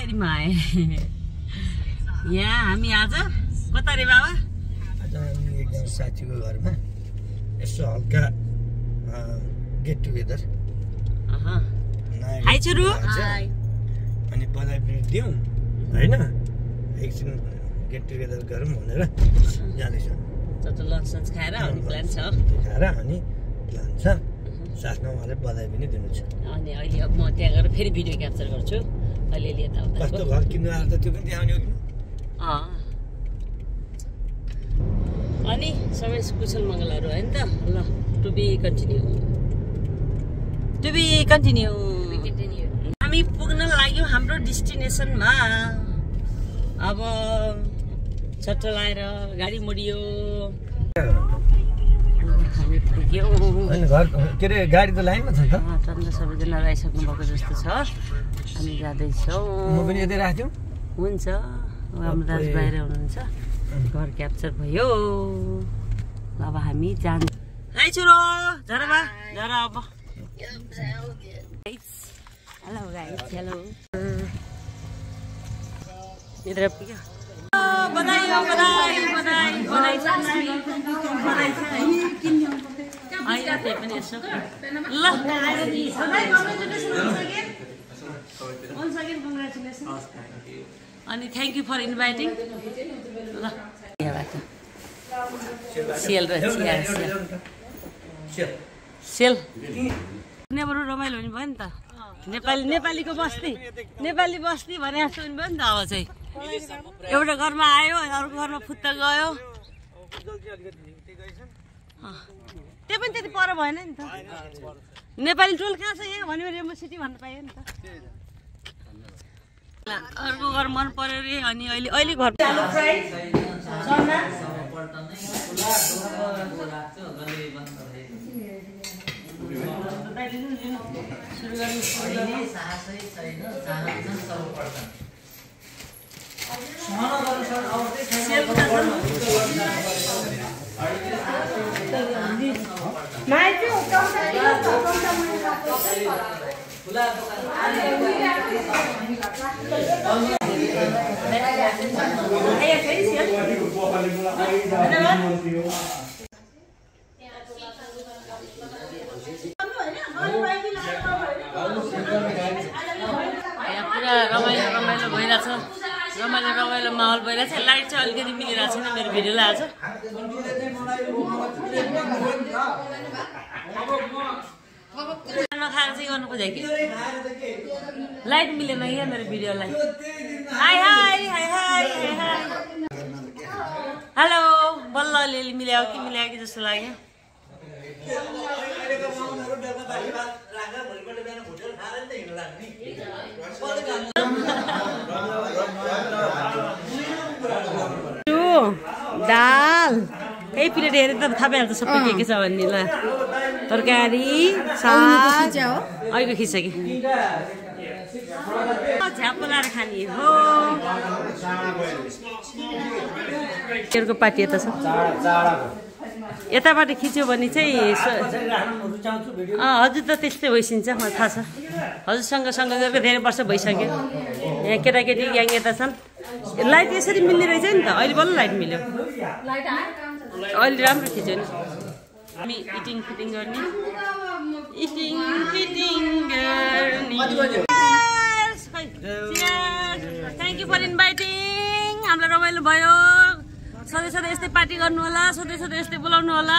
फेरि म आएँ यहाँ हामी आज कता रे बाबा आज हामी एकजना साथीको घरमा यसो हल्का गेट टुगेदर हाई छोरू अनि बधाई पनि दिउँ होइन एकछिन गेट टुगेदर गरौँ भनेर जाँदैछौँ लन्च सन्च खाएर आउने प्लान छ खाएर अनि प्लान छ साथमा उहाँले बधाई पनि दिनु छ अनि अहिले अब म त्यहाँ गएर फेरि भिडियो क्याप्चर गर्छु अलिअलि यताउता कस्तो घर किन्नु आएर त त्यो पनि देखाउने हो कि अनि सबै कुशल मङ्गलहरू है नि त ल टु बी कन्टिन्यू हामी पुग्न लाग्यौँ हाम्रो डेस्टिनेसनमा अब चट्ट लाएर गाडी मोडियो हामी पुग्यौँ घर के अरे गाडी त लाइनमा छ त टन्न सबैजना लगाइसक्नु भएको जस्तो छ हामी जाँदैछौँ म पनि यतै राख्थ्यौँ हुन्छ हाम्रो दाजु बाहिर हुनुहुन्छ घर क्याप्चर भयो अब हामी जान्छ है छोरो झरा बा झरा अब हेलो गाइस हेलो इधर पुग्यो बधाई हो बधाई बधाई बधाई छ बधाई छ आइरा त्यही पनि यसो ल once again congratulations अनि थ्याङ्क यू फर इन्भाइटिङ ल सेल र चिया सेल नेबरु रमाइलो हुने भयो नि त नेपालीको बस्ती नेपाली बस्ती भने जस्तो हुने भयो नि त अब चाहिँ एउटा घरमा आयो अर्को घरमा फुत्त गयो त्यो पनि त्यति पर भएन नि त नेपाली टोल कहाँ छ यहाँ भन्यो रेमो सिटी भन्नु पायो नि त अर्को घर मन पर्यो रे अनि अहिले घर रमाइलो भइरहेछ रमाइलो माहौल भइरहेछ लाइट चाहिँ अलिकति मिलिरहेको छैन मेरो भिडियोलाई आज नखाएर चाहिँ गर्नु खोजेँ कि लाइट मिलेन क्या मेरो भिडियोलाई high high high high hi hello बल्ल अलिअलि मिलायो कि जस्तो लाग्यो दाल त्यही प्लेट हेरेर त थाहा पाइहाल्छ सबै के छ भन्ने ल तरकारी साग अहिले खिसक्यो झ्याप लाएर खाने हो तेरको पार्टी यता छ यताबाट खिच्यो भने चाहिँ हजुर त त्यस्तै भइसिन्छ मलाई थाहा छ हजुरसँग गरेको धेरै वर्ष भइसक्यो यहाँ केटाकेटी ग्याङ यता छन् लाइट यसरी मिल्ने रहेछ नि त अहिले बल्ल लाइट मिल्यो अहिले राम्रो खिच्यो नि हामी इटिङ फिटिङ गर्ने थ्याङ्क यू फर इन्भाइटिङ हामीलाई रमाइलो भयो सधैँ यस्तै पार्टी गर्नु होला सधैँ यस्तै बोलाउनु होला